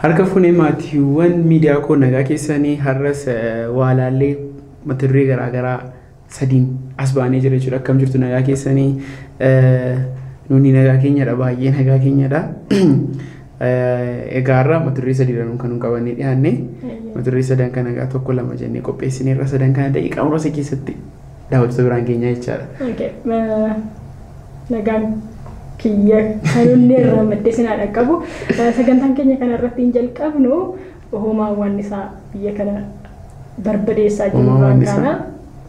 Harka fuunee maatiiwwan miidiyaa koo nagaa keessanii har'as waalaallee mata duree garaagaraa sadiin as baanee jira jechuudha. Akkam jirtu nagaa keessanii? Nuni nagaa keenyadha, baay'ee nagaa keenyadha. Egaa har'a mata duree sadiidhaan kan nu qabannee dhiyaanne, mata duree sadan kana egaa tokko lama jennee qopheessineerra. Sadan kana daqiiqaa muraasa keessatti daawwattoota biraan keenyaa jechaadha. Nagaan kiyya kan inni irraa maddee sinaa dhaqqabu. Sagantaan keenya kana irratti hin jalqabnu homaawwan isaa biyya kana barbadeessaa jiru Homaawwan isaa?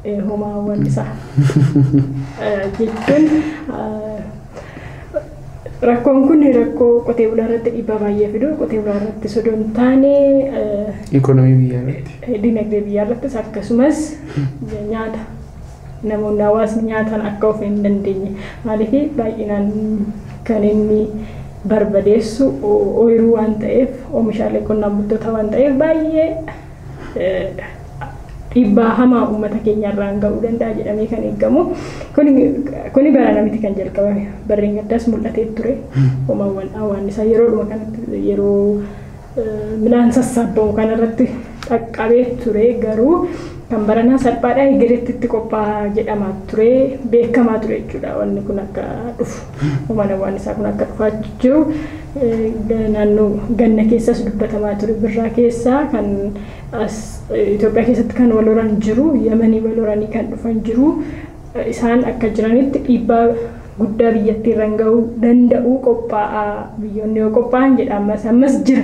Kana homaawwan isaa jechuun rakkoon kun rakkoo qotee bulaa irratti dhiibbaa baay'ee fidu, qotee bulaa irratti osoo hin taane Ikoonoomii biyyaa irratti. Dinagdee biyyaa irrattis, akkasumas nyaata namoonni hawaasni nyaatan akka of hin dandeenye. Maaliif, baay'inaan kan inni barbadeessu ooyiruu waan ta'eef, oomishaalee qonnaan bultoota waan ta'eef, baay'ee dhiibbaa hamaa uummata keenya irraan ga'uu danda'a jedhamee kan eegamu. Kuni bara miti kan jalqabame, barreen gaddaas mul'atee ture. Homaawwan hawaannisaa yeroodhuma kanatti, yeroo midhaan sassaabbamu kanarratti dhaqqabee ture. Garuu kan baranaa salphaadhaa, egereetti itti qophaa'aa jedhamaa ture, beekamaa ture jechuudha. Wanni kun akka dhufu, homaan hawaannisaa kun akka dhufaa jiru naannoo ganna keessas dubbatamaa ture. Birraa keessaa kan as Itoophiyaa keessatti kan wal horan jiru, Yamanii wal horanii kan dhufan jiru. Isaan akka jiranitti dhiibbaa guddaa biyyattii irraan gahuu danda'u, qophaa'aa biyyoonni yoo qophaa'an jedha. Ammas ammas jira,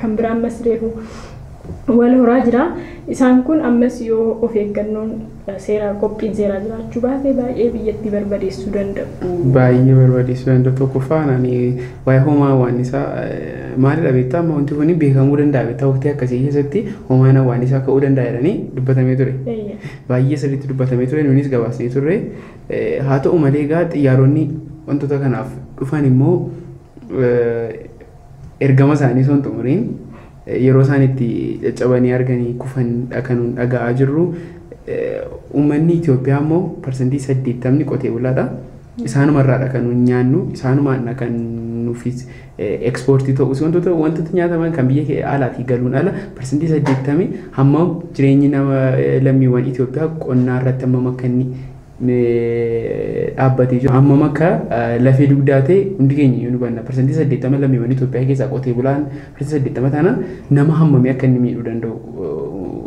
kan biraa ammas reefu wal horaa jira. Isaan kun ammas yoo of eeggannoon seeraa, qophiin seeraa jiraachuu baate, baay'ee biyyattii barbadeessuu danda'u. Baay'ee barbadeessuu danda'u. Tokkoffaan ani waa'ee homaa hawaannisaa maalidha beektaa? Amma wanti kun beekamuu danda'a beektaa? Waqtii akkasii keessatti homaan hawaannisaa ka'uu danda'a jedhanii dubbatamee ture. Baay'ee sirriitti dubbatamee ture, nunis gabaasnee turre. Haa ta'u malee egaa xiyyaaronni wantoota kanaaf dhufan immoo ergama isaanii osoo hin xumuriin yeroo isaan itti caccabanii arganii kufan kan dhaga'aa jirru. Uummanni Itoophiyaa immoo 80% qotee bulaadha. Isaanumarraadha kan nuyi nyaannu, isaanumaadha kan nuufis ekspoortii ta'us, wantoota nyaataman kan biyya alaatii galuun ala 80% hamma jireenyi nama lammiiwwan Itoophiyaa qonnaa irratti hammam akka inni dhaabbatee jiru, hammam akka lafee dugdaa ta'e hundi keenya iyyuu ni hubanna. 80% lammiiwwan Itoophiyaa keessaa qotee bulaan 80% taanaan nama hammamii akka inni miidhuu danda'u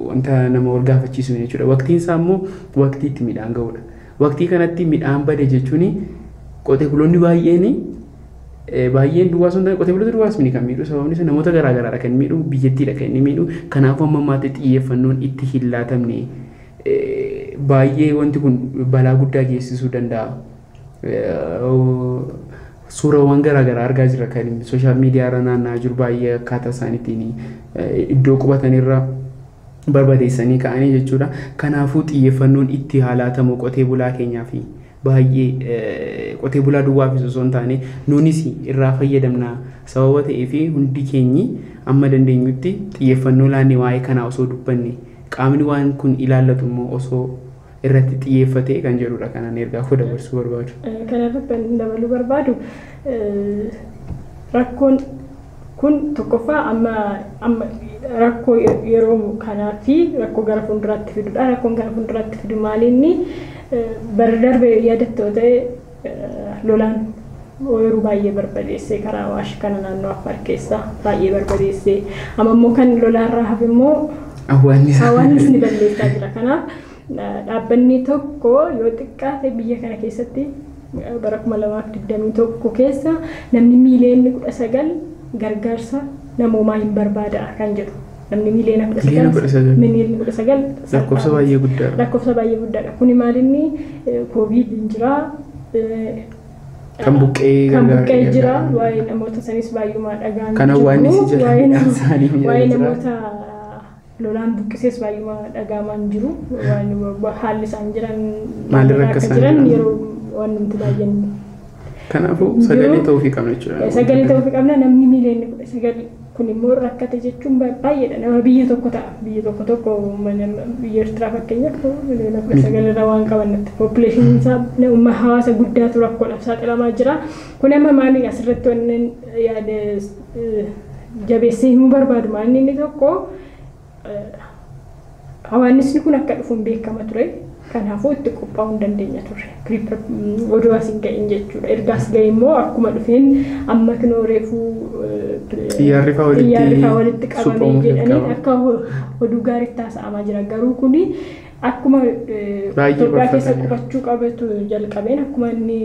wanta nama wal gaafachiisu jechuudha. Waqtiin isaa immoo waqtii itti midhaan ga'udha. Waqtii kanatti midhaan bade jechuun qotee buloonni baay'een baay'een duwwaa sun qotee buloota duwwaas miti kan miidhu. Sababni isaa namoota garaa garaadha kan miidhu, biyyattiidha kan inni miidhu. Kanaafuu amma ammaatti xiyyeeffannoon itti hin laatamne. Baay'ee wanti kun balaa guddaa geessisuu danda'a. Suurawwan garaa garaa argaa jira kan social media irra naanna'aa jiru, baay'ee akkaataa isaaniitiin iddoo qubatanirra barbadeessanii ka'anii jechuudha. Kanaafuu xiyyeeffannoon itti haa laatamu qotee bulaa keenyaa fi baay'ee qotee bulaa duwwaafis osoo hin taane nuunis irraa fayyadamna sababa ta'ee fi hundi keenyi amma dandeenyutti xiyyeeffannoo laannee waa'ee kanaa osoo dubbanne, qaamni waan kun ilaallatu immoo osoo irratti xiyyeeffate kan jedhudha kanaan ergaa koo dabarsuu barbaadu. Kanarratti kan dabaluu barbaadu, rakkoon kun tokkoffaa amma amma rakkoo yeroo kanaa fi rakkoo gara fuulduraatti fidudha. Rakkoon gara fuulduraatti fidu maalinni, bara darbe yaadattoo ta'e lolaan ooyiruu baay'ee barbadeesse, karaa Awaash kana naannoo Affaar keessaa baay'ee barbadeesse. Amma immoo kan lolaarraa hafe immoo Awwaannis. Hawaannisni balleessaa jira. Kanaaf dhaabbanni tokko yoo xiqqaate biyya kana keessatti bara 2021 keessa namni miiliyoonni 19 gargaarsa namoomaa hin barbaada kan jedhu. Namni miiliyoona Miiliyoona 19. Miiliyoonni 19. Lakkoofsa baay'ee guddaadha. Lakkoofsa baay'ee guddaadha. Kuni maalinni, Covid hin jira. Kan buqqee Kan gargaara. buqqee jira. Waa'ee namoota sanis baay'umaa dhagaan Kan hawaannisi jira. Waa'ee Midhaan isaanii miidhaa waa'ee jira. namoota lolaan buqqisees baay'umaa dhagaamaan jiru. Waan haalli isaan jiran Maalirra akka isaan jiran jiran. yeroo waan nuti baay'een Kanaafuu sagalee ta'uufii qabna jechuudha. Sagalee ta'uufii qabna. Namni miiliyoonni 19 kun immoo rakkate jechuun baay'eedha. Nama biyya tokko ta'a. Biyya tokko tokko, biyya Eertiraa fakkeenyaaf, miliyoona 19 irra waan qabannatti. Populationiin isaa nama hawaasa guddaatu rakkoodhaaf saaxilamaa jira. Kun amma maali, asirratti wannan yaada jabeessee himuu barbaadu maal inni tokko hawaasni kun akka dhufuun beekama ture. Kanaafuu itti qophaa'uu hin dandeenya turre. Oduu as hin ga'in jechuudha. Ergaas ga'e immoo akkuma dhufeen amma kinoo reefuu xiyyaarri fa'aa walitti qabamee jedhanii akka oduu gaariitti haasa'amaa jira. Garuu kuni akkuma Itoophiyaa keessa qubachuu qabatu jalqabeen akkuma inni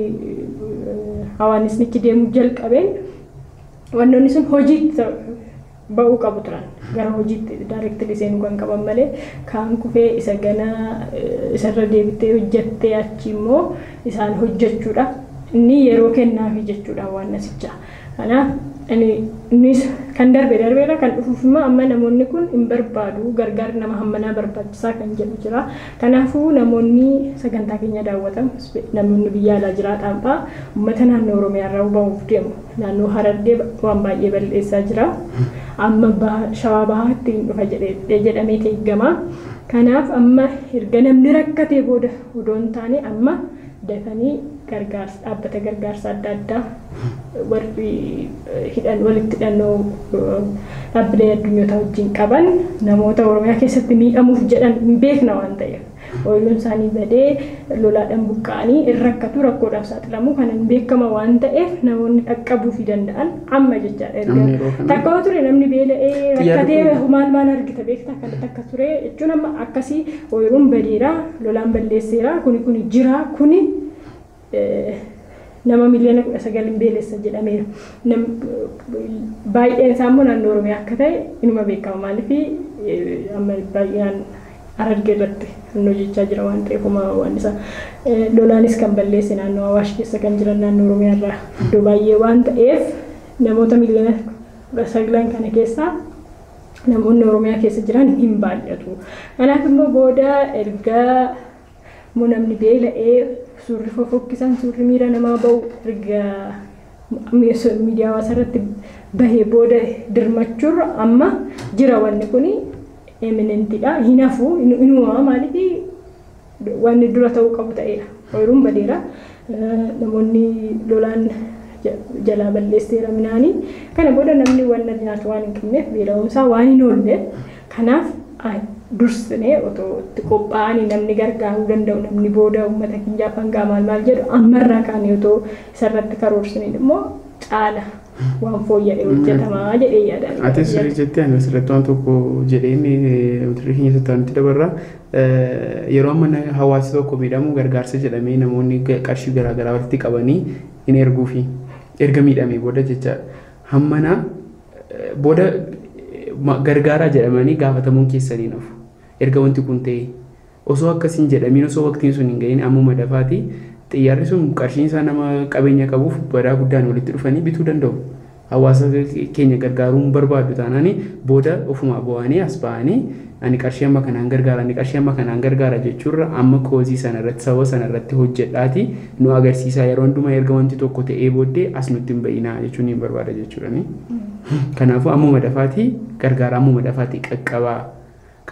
hawaasnichi deemuu jalqabeen wantoonni sun hojiitti ba'uu qabu turan. Gara hojiitti daayireektilii seenuu kan qaban malee kaan kufee isa ganaa isarra deebitee hojjettee achi immoo isaan hojjechuudha. Inni yeroo kennaafi jechuudha waan asicha. Kanaaf innis kan darbe darbeera kan dhufuuf immoo amma namoonni kun hin barbaadu gargaarri nama hammanaa barbaachisaa kan jedhu jira. Kanaafuu namoonni sagantaa keenya daawwatan namoonni biyya alaa jiraatan fa'aa uummata naannoo Oromiyaa irraa bahuuf deemu. Naannoo Harargee waan baay'ee balleessaa jira. Amma Shawaa Bahaatti hin dhufa jedhamee eegama. Kanaaf amma erga namni rakkatee booda odoo hin taane amma dafanii gargaarsa dhaabbata gargaarsa adda addaa warri hidhan walitti hidhannoo dhaabbilee addunyoota wajjin qaban namoota Oromiyaa keessatti miidhamuuf jedhan hin beekna waan ta'eef. Ooyiruun isaanii badee lolaadhaan buqqa'anii irra rakkatu rakkoodhaaf saaxilamu kan hin beekama waan ta'eef namoonni dhaqqabuu fi danda'an amma jechaadha. Takka ture namni beela'ee rakkatee maal maal argita beektaa kan takka ture jechuun amma akkasii ooyiruun badeera lolaan balleesseera kuni kuni jira kuni nama miliyoona 19 beelessa jedhameera. Baay'een isaa immoo naannoo Oromiyaa akka ta'e inuma beekama maaliif amma baay'inaan Harargee irratti kan hojjechaa jira waan ta'eef waan isaa lolaanis kan balleesse naannoo Awaash keessa kan jiran naannoo Oromiyaa irraa iddoo baay'ee waan ta'eef namoota miliyoona 19 kana keessaa namoonni Oromiyaa keessa jiran hin baay'atu. Kanaaf immoo booda erga namni beela'ee suurri fofokkisan suurri miira namaa ba'u erga miidiyaa hawaasaa irratti bahee booda dirmachuurra amma jira wanni kuni eminentidha. Hin hafu inuma maaliif wanni dura ta'uu qabu ta'eera. Ooyiruun badeera. Namoonni lolaan jalaa balleesseera minaanii. Kana booda namni wanna nyaatu waan hin qabneef beela'umsaa waan hin oolle. Kanaaf dursinee otoo itti qophaa'anii namni gargaaruu danda'u namni booda uummata keenyaaf hangaa maal maal jedhu ammarraa kaanii otoo isarratti karoorsineen immoo caala waan fooyya'ee hojjetamaa jedhee yaadaan. Ati sirrii jettee ani asirratti waan tokko jedheen mata duree keenya sattaanitti dabarra. Yeroo amma hawaasi tokko miidhamu gargaarsa jedhamee namoonni qarshii garaagaraa walitti qabanii hin erguufi erga miidhamee booda jechaadha. Hammana booda gargaaraa jedhamanii gaafatamuun keessanii nafu. Erga wanti kun ta'e osoo akkasiin jedhamiin osoo waqtiin sun hin ga'iin ammuma dafaati xiyyaarri sun qarshiin isaa nama qabeenya qabuuf badaa guddaan walitti dhufanii bituu danda'u. Hawaasa keenya gargaaruun barbaadu taanaan booda ofumaa bu'anii as ba'anii ani qarshii amma kanaan gargaara ani qarshii amma kanaan gargaara jechuurra amma koozii sana irratti sababa sana irratti hojjedhaati nu agarsiisaa yeroo hundumaa erga wanti tokko ta'ee booddee as nutti hin ba'inaa jechuun hin barbaada jechuudha. Kanaafuu ammuma dafaatii gargaara ammuma dafaatii qaqqabaa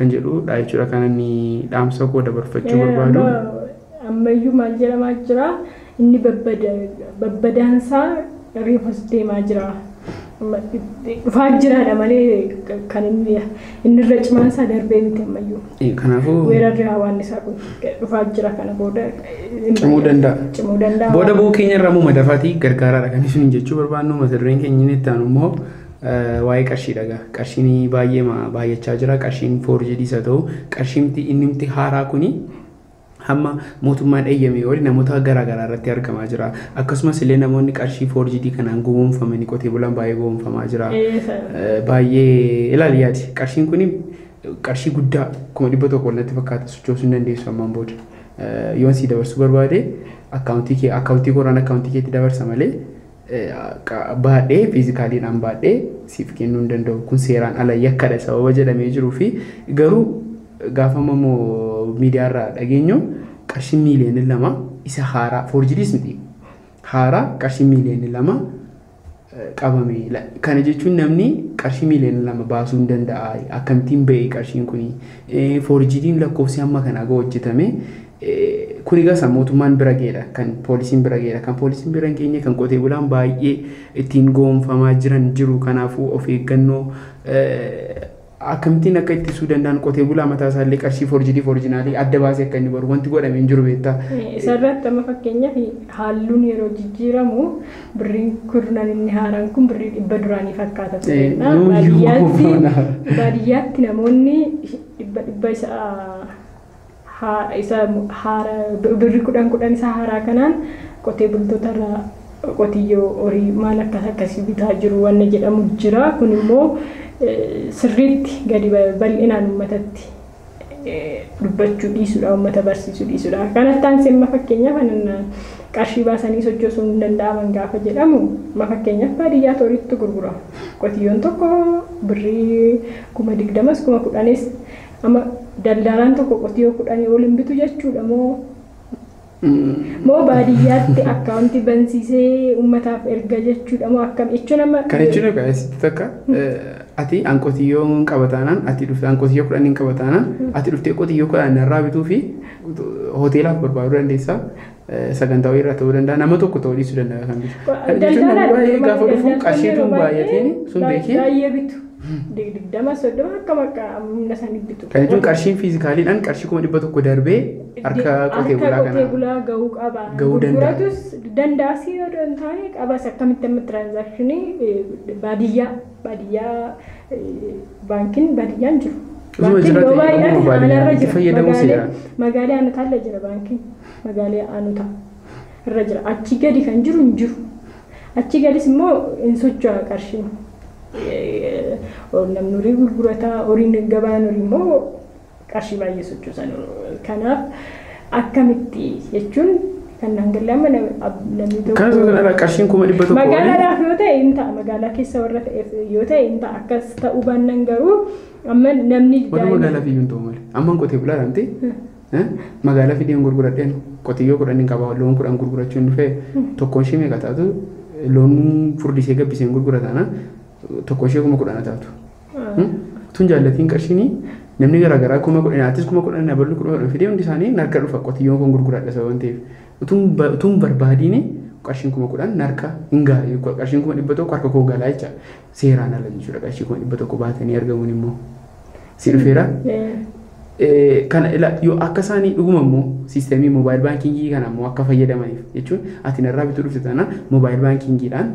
kan jedhudha jechuudha kan inni dhaamsa koo dabarfachuu barbaadu. Ammayyuu maal jedhamaa jira inni babbadaansaa reefas deemaa jira. Dhufaa jiraadha malee kan inni irra cimaansaa darbee miti ammayyuu. Kanaafuu weerarri hawaannisaa kun dhufaa jira kana booda cimuu danda'a. Cimuu danda'a. Booda bu'uu keenya irraa ammuma dafaatii gargaaraadha kan isin jechuu barbaannu mata dureen keenya inni itti aanu immoo waa'ee qarshiidha. Qarshiin baay'ee baay'achaa jira. Qarshiin foorjediis haa ta'u qarshiin inni haaraa kuni hamma mootummaan eeyyame oli namoota garaagaraa irratti argamaa jira. Akkasumas illee namoonni qarshii foorjedii kanaan gowwoomfamanii qotee bulaan baay'ee gowwoomfamaa jira. Baay'ee ilaali yaadi qarshiin kuni qarshii guddaa 100,000 natti fakkaata sochoosuu hin dandeessu ammaan booda. Yoon si dabarsuu barbaade akkaawuntii kooraan akkaawuntii keetti dabarsa malee baadhee fiizikaaliidhaan baadhee siif kennuu hin danda'u. Kun seeraan ala yakkadha sababa jedhamee jiruu fi garuu gaafa immoo miidiyaarraa dhageenyu qarshii miiliyoona 2 isa haaraa foorjidiis miti haaraa qarshii miiliyoona 2 qabame. Kana jechuun namni qarshii miiliyoona 2 baasuu hin danda'a. Akkamittiin ba'e qarshiin kuni foorjidiin lakkoofsi hamma kanaa ga'u hojjetame Kun egaa mootummaan bira ga'eedha, kan poolisiin bira ga'eedha. Kan poolisiin bira hin geenye, kan qotee bulaan baay'ee ittiin goonfamaa jiran jiru. Kanaafuu of eeggannoo akkamittiin akka ittisuu danda'an, qotee bulaa mataa isaallee qarshii forjidii fi oriijinaalii adda baasee akka inni baru wanti godhamee hin jiru, beektaa. Isarratti amma fakkeenyaaf halluun yeroo jijjiiramu birriin kurnan inni haaraan kun birrii 100 duraanii fakkaata ture. Baadiyyaatti namoonni dhibba dhibba isa haaraa, birrii 10 10 isa haaraa kanaan qotee bultoota irraa qotiyyoo, horii, maal akkas akkasii bitaa jiru wanna jedhamu jira. Kun immoo sirriitti gadi bal'inaan uummatatti dubbachuu dhiisuudha, uummata barsiisuu dhiisuudha. Kanatti aansee amma fakkeenyaaf qarshii baasanii sochoosuun hin danda'aman gaafa jedhamu, amma fakkeenyaaf baadiyyaa horiitti gurgurama. Qotiyyoon tokko birrii 20,000s 10,000s, amma daldalaan tokko qotiyyoo 10 ol hin bitu jechuudha moo baadiyyaatti akkaawuntii bansiisee uummataaf erga jechuudha moo akkam jechuun amma? Kan jechuun egaa asitti takka ati an qotiyyoo hin qaba taanaan, ati dhuftee an qotiyyoo 10 hin qaba taanaan, ati dhuftee qotiyyoo 10 irraa bituu fi hoteelaaf barbaaduu dandeessa. Sagantaa wayii irraa ta'uu danda'a, nama tokko ta'uu dhiisuu danda'a kan bitu. Kan jechuun namni baay'ee gaafa dhufu qarshiituun baay'ateen sun beekee. Baay'ee bitu. 20, 30 akka bakka humna isaanii bitu. Kan jechuun qarshiin fiizikaaliidhaan qarshii 100,000 darbee harka qotee bulaa Harka qotee kana bulaa gahuu qaba. Gahuu danda'a. Gurguratus danda'as yoo hin taane qabas, akkamitti amma tiraansaakshinii baadiyyaa baankiin baadiyyaan jiru. Osuma Baankiin jiraate yoo baay'ate immoo baadiyyaan aanarra itti jira. fayyadamuu seeraan. Magaalaa aanutaa jira baankiin. Magaalaa aanutaa irra jira. Achi gadi kan jiru hin jiru. Achi gadis immoo hin socho'a qarshiin. Namni horii gurgurataa, horiin gabaan horii immoo qarshii baay'ee sochoosan. Kanaaf akkamitti jechuun kan hangallee amma namni tokko. Kan sun qarshiin 100,000 olii. Magaalaadhaaf yoo ta'e hin ta'a. Magaalaa keessa warra ta'eef yoo ta'e hin ta'a. Akkas ta'uu baannaan garuu amma namni Warra magaalaa fiyyuu hin ta'u malee. Amma qotee bulaa dhamte magaalaa fideen gurguradheen qotiyyoo 10 hin qaba, loon 10 gurgurachuun dhufee, tokkoon ishee meeqa taatu? Loon furdisee gabbiseen gurgurataana tokkoon ishee 10,000 taatu. Tun jaallatiin qarshiin namni garaagaraa 10,000, atis 10,000, naballu 10,000 fidee, hundi isaanii narka dhufa, qotiyyoon kun gurguradha sababa ta'eef. Utuun barbaadiin qarshiin 10,000 narka hin gaa, qarshiin 100,000 harka koo galaa jecha, seeraan ala jechuudha qarshii 100,000 baatanii argamuun immoo. Si dhufeera? Kana yoo akka isaanii dhuguma immoo siisteemii mobile baankingii kana immoo akka fayyadamaniif jechuun, ati narraa bituu dhufte taanaan mobile baankingiidhaan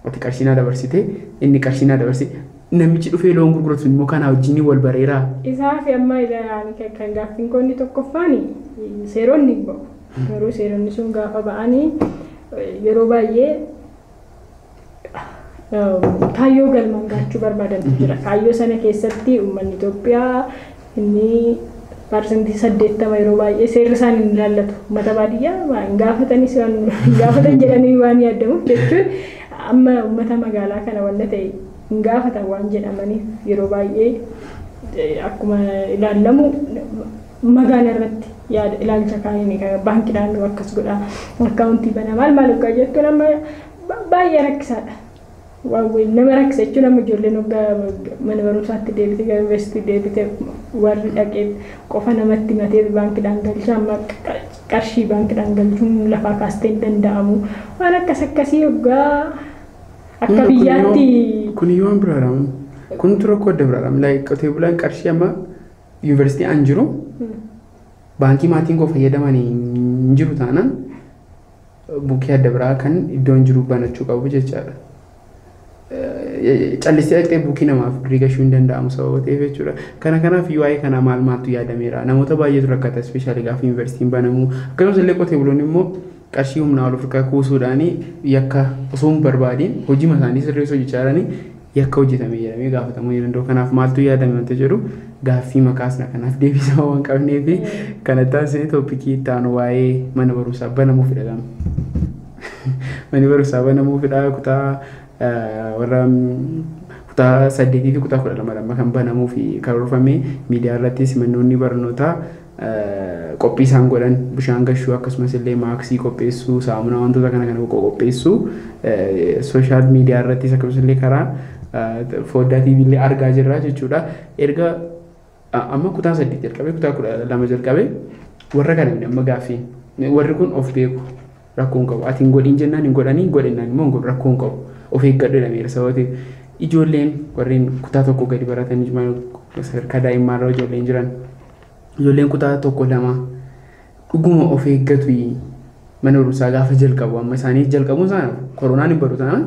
ati qarshii naa dabarsite, inni qarshii naa dabarse, namichi dhufee loon gurguratu immoo kana wajjin wal bareeraa. Isaa fi amma kan gaaffiin koo inni tokkoffaan, seeronni hin ba'u. Garuu seeronni sun gaafa ba'anii yeroo baay'ee kaayyoo galmaan gaachuu barbaadantu jira. Kaayyoo sana keessatti uummanni Itoophiyaa inni 80% yeroo baay'ee seerri isaan hin ilaallatu. Uummata baadiyyaa hin gaafatanis, waan hin gaafatan jedhanii waan yaadamuuf, jechuun amma uummata magaalaa kana wanta ta'e hin gaafatan waan jedhamaniif, yeroo baay'ee akkuma ilaallamu magaalaa irratti yaada ilaalcha kaa'anii baankiidhaan akkas godha, akkaawuntii banaa, maal maal hoggaa jettuun amma baay'ee rakkisaadha. Nama rakkisa jechuun amma ijoolleen hoggaa mana barumsaatti deebite, gara yuunivarsiitii deebite, warri dhaqee qofa namatti matee baankiidhaan galcha, amma qarshii baankiidhaan galchuun lafaa kaastee hin danda'amu. Waan akkas akkasii hoggaa akka biyyaatti. Kun iyyuu waan biraadha. Kun rakkoo adda biraadha. Like qotee bulaan qarshii amma yuunivarsiitii an jiru baankii maatiin koo fayyadaman hin jiru taanaan, buukii adda biraa kan iddoon jiru banachuu qabu jechaadha. Callistee dhaqxee buukii namaaf birrii gashuu hin danda'amu sababa ta'eef jechuudha. Kanaaf waa'ee kana maal maaltu yaadameera? Namoota baay'eetu rakkata, especially gaafa yuunivarsiitiin banamu. Akkasumas illee qotee buloonni immoo qarshii humnaa ol ofirraa kuusuudhaan yakka osoo hin barbaadiin hojii isaanii sirreessuu hojjechaa jiranii yakka hojjetame jedhamee gaafatamuu ni danda'u. Kanaaf maaltu yaadame wanta jedhu gaaffii makaasna, kanaaf deebisa waan qabneef kanatti taasisanii tooppikii itti aanu waa'ee mana barumsaa banamuu fidha. Manni barumsaa banamuu fidha, kutaa warra kutaa 8 fi kutaa 12 lama kan banamuu fi karoorfame. Miidiyaa irrattis manoonni barnootaa qophii isaan godhan, bishaan gashuu, akkasumas illee maaksii qopheessuu, saamunaa, wantoota kana kana qopheessuu social media irrattis akkasumas illee karaa foddaa TV illee argaa jirra jechuudha. Erga amma kutaa 8 jalqabee kutaa 12 jalqabee warra kana amma gaaffii Warri kun of beeku rakkoo hin qabu. Ati hin godhin jennaan hin godhanii, godhennaan immoo hin godhu rakkoo hin qabu. Of eeggadhu jedhameera sababa ta'eef ijoolleen warreen kutaa tokko gadi baratanii sadarkaa daa'immaarra ijoolleen jiran ijoolleen kutaa tokko lama dhuguma of eeggatu mana barumsaa gaafa jalqabu amma isaanii jalqabuun isaanii koronaan hin baru taanaan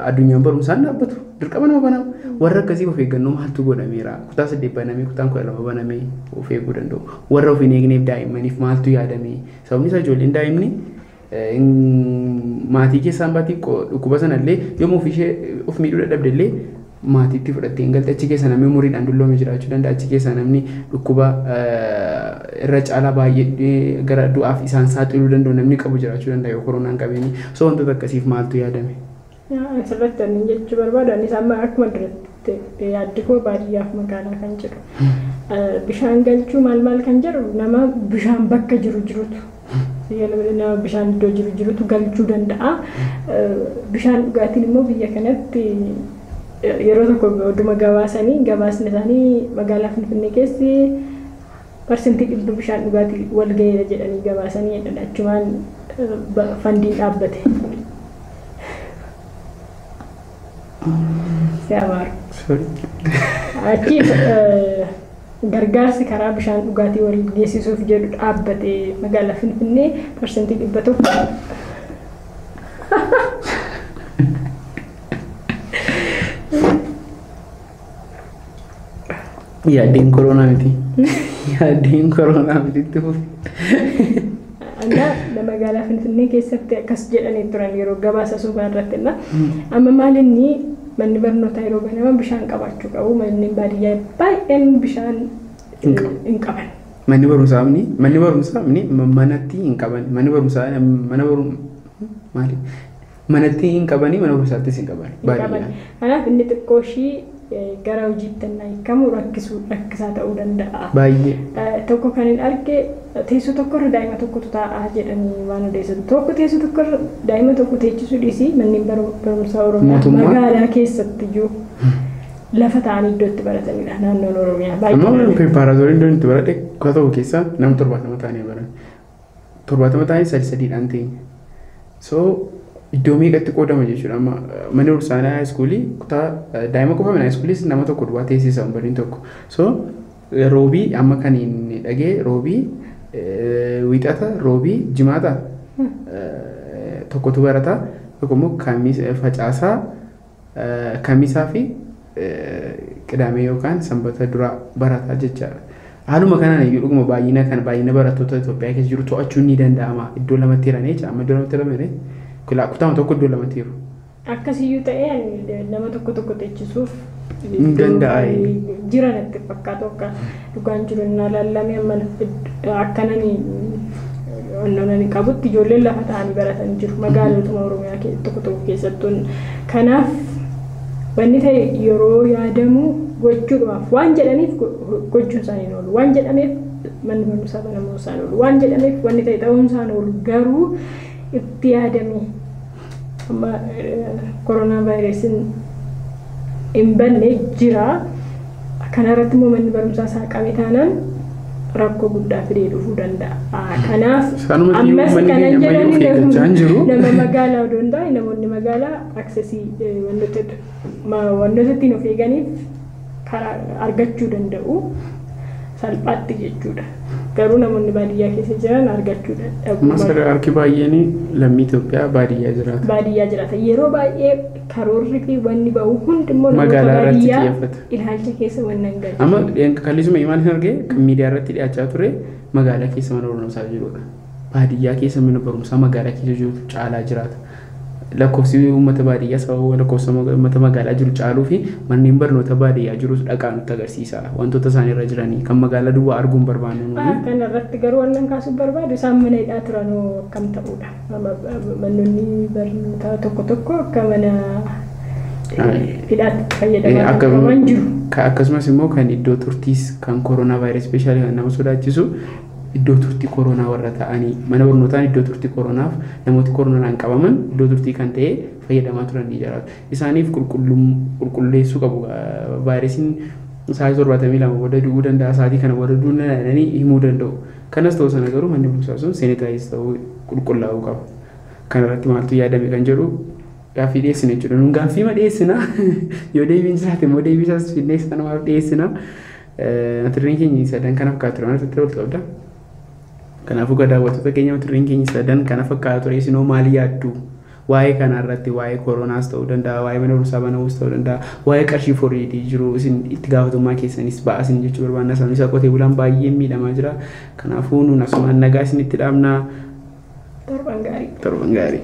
addunyaan barumsaan dhaabbatu dirqama nama banama. Warra akkasii of eeggannoo maaltu godhameera? Kutaa 8 banamee kutaan 12 banamee of eeguu danda'u. Warra of hin eegneef daa'immaniif maaltu yaadame? Sababni isaa ijoolleen daa'imni maatii keessaan baatii dhukkuba sanallee yommuu ofii of miidhuu dadhabde illee maatiitti fudhattee hin galte achi keessa namni umuriidhaan dulloome jiraachuu danda'a. Achi keessa namni dhukkuba irra caalaa baay'ee gara du'aaf isaan saaxiluu danda'u namni qabu jiraachuu danda'a yoo koronaan qabeeni. So wantoota akkasiif maaltu yaadame? Asirratti ani jechuu barbaadu anis amma akkuma duratti yaaddi koo baadiyyaaf magaalaa kan jedhu. Bishaan galchuu maal maal kan jedhu nama bishaan bakka jiru jirutu nama bishaan iddoo jiru jirutu galchuu danda'a. Bishaan dhugaatiin immoo biyya kanatti yeroo tokko oduma gabaasanii gabaasni isaanii magaalaa Finfinnee keessi 100% bishaan dhugaatii wal gaheera jedhanii gabaasanii achumaan fandiin dhaabbate. Si amaaru. Achi gargaarsi karaa bishaan dhugaatii wal geessisuuf jedhu dhaabbate magaalaa Finfinnee 100%. Yaaddeen koronaa miti. Yaaddeen koronaa miti itti fufi. Annaa magaalaa Finfinnee keessatti akkas jedhanii turan yeroo gabaasa suuraa irratti. Amma maal inni manni barnootaa yeroo banaman bishaan qabaachuu qabu. Manneen baadiyyaa baay'een bishaan hin qaban. Manni barumsaa manni barumsaa manatti hin qaban. Manni barumsaa mana maali? Manatti hin qabanii mana barumsaattis hin qaban. Baadiyyaa. Kanaaf inni xiqqoo ishii gara hojiitti innaa hiikamu rakkisaa ta'uu danda'a. Baay'ee. Tokko kan hin arge teessoo tokkorra daa'ima tokkotu taa'aa jedhanii waan odeessan. Tokko teessoo tokkorra daa'ima tokko teechisuu dhiisii manneen barumsaa Oromiyaa magaalaa keessatti iyyuu lafa ta'anii iddoo itti baratanidha naannoon Oromiyaa. Amma preparatory iddoon itti baradhe kutaa tokko keessa nama 70 ta'anii baran. 70 ta'anii sadi sadiidhaan teenya. So iddoo meeqatti qoodama jechuudha. Amma manni barumsaa haayiskuulii kutaa daa'ima qofa mana haayiskuuliis nama tokko duwwaa teessisa umbariin tokko. So roobii amma kan inni dhagee roobii wiixata roobii jimaata tokkotu barata tokko immoo facaasaa kamisaa fi qidaamee yookaan sanbata duraa barataa jechaadha. Haaluma kanaan iyyuu dhuguma baay'ina kan baay'ina barattoota Itoophiyaa keessa jiru to'achuun ni danda'ama. Iddoo lamatti hiranii jecha amma iddoo lamatti hiramee kutaa tokko iddoo lamatti hiru. Akkasiyyuu ta'ee nama tokko tokko teechisuuf hin danda'a. Jiran itti fakkaatu akka dhugaan jiru innaa laallamee amma akkanani onnonani qabutti ijoolleen lafa ta'anii baratan jiru magaalotuma Oromiyaa tokko tokko keessattuu. Kanaaf wanni ta'e yeroo yaadamu gochuudhaaf waan jedhaniif gochuun isaanii hin oolu. Waan jedhameef manni barumsaa banamuu isaan oolu. Waan jedhameef wanni ta'e ta'uun isaan oolu. Garuu itti yaadamee amma koronaa vaayirasiin hin banne jira. Kana irratti immoo manni barumsaa isaa qabe taanaan rakkoo guddaa fidee dhufuu danda'a. Kanaaf ammas kanan jedhan nama magaalaa odoo hin taane namoonni magaalaa aksesii wantoota ittiin of eeganiif karaa argachuu danda'u salphaatti jechuudha. Garuu namoonni baadiyyaa keessa jiran argachuu dadhabu. Masara harki baay'een lammii Itoophiyaa baadiyyaa jiraata. Baadiyyaa jiraata. Yeroo baay'ee karoorri fi wanni bahu hundi immoo namoota baadiyyaa ilaalcha keessa wannan hin galu. Amma kallisuma maal hin argee kan miidiyaa irratti dhiyaachaa ture magaalaa keessa mana barumsaa jirudha. Baadiyyaa keessa mana barumsaa magaalaa keessa jiru caalaa jiraata. Lakkoofsi uummata baadiyyaa sababa lakkoofsa uummata magaalaa jiru caaluu fi manneen barnoota baadiyyaa jirus dhaqaa nutti agarsiisa. Wantoota isaan irra jiranii kan magaalaa duwwaa arguun barbaannu. Kana irratti garuu wannan kaasuun barbaadu isaan mana hidhaa turan akkam ta'uudha. Manoonni barnootaa tokko tokko akka mana hidhaatti fayyadamaa turan jiru. Akkasumas immoo kan iddoo turtiis kan koronaa vaayirasii ispeeshaalii kan nama sodaachisu iddoo turtii koronaa warra ta'anii mana barnootaan iddoo turtii koronaaf namooti koronaan qabaman iddoo turtii kan ta'e fayyadamaa turan ni jiraatu. Isaaniif qulqulleessuu qabu. Vaayirasiin sa'aatii 72 booda du'uu danda'a, sa'aatii kana booda du'uu danda'anii himuu danda'u. Kanas ta'uu sana garuu manni barumsaa sun sanitize ta'uu qulqullaa'uu qaba. Kanarratti maaltu yaadame kan jedhu gaaffii dhiyeessina jechuudha. Nun gaaffii ma dhiyeessina yoo deebiin jiraate immoo deebii isaas finnee sanumaaf dhiyeessina. Mata dureen keenya sadan kana fakkaatu ture waan irratti wal qabda. Kanaafuu daawwattoota keenya mata dureen keenya sadan kana fakkaatu ture isinoo maal yaaddu? Waa'ee kanarratti waa'ee koronaas ta'uu danda'a, waa'ee mana barumsaa banamuus ta'uu danda'a, waa'ee qarshii foriidii jiru isin itti gaafatamummaa keessanis ba'aa isin jechuu barbaanna. Sababni isaa qotee bulaan baay'ee miidhamaa jira. Kanaafuu nuun asumaan nagaa isinitti dhaamna. Torban gaarii. Torban gaarii.